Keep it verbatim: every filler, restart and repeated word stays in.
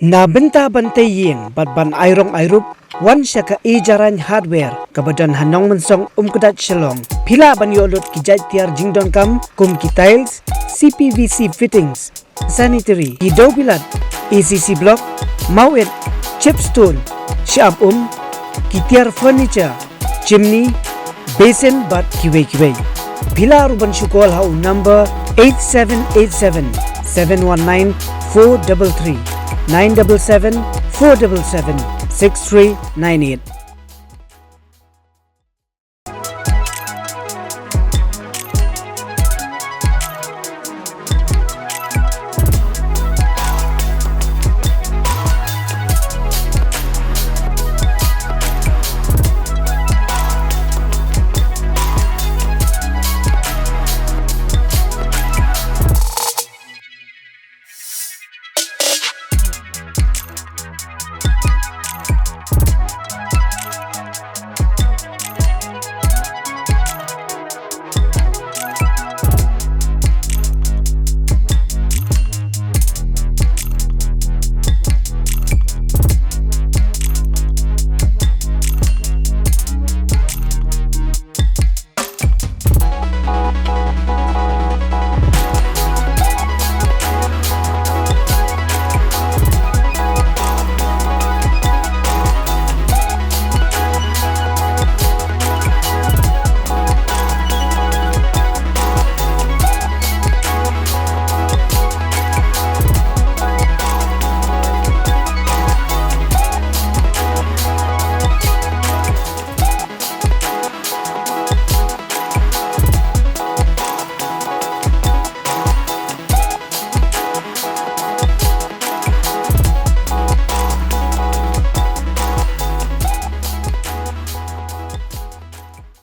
Na bynta ban tei ïing bad ban ai rong ai rup, wan sha ka Ejaran Hardware kaba don ha Nongmynsong Umkdat Shillong. Phi lah ban ïoh lut ki jait tiar jingdonkam kum ki tiles, C P V C fittings, sanitary, ki dewbilat, A C C block, mawit, chipstone, shyiap um, ki tiar furniture, chimney, basin bad kiwei kiwei. Phi lah ruh ban shu call ha u number eight seven eight seven, seven one nine, four three three, nine seven seven, four seven seven, six three nine eight.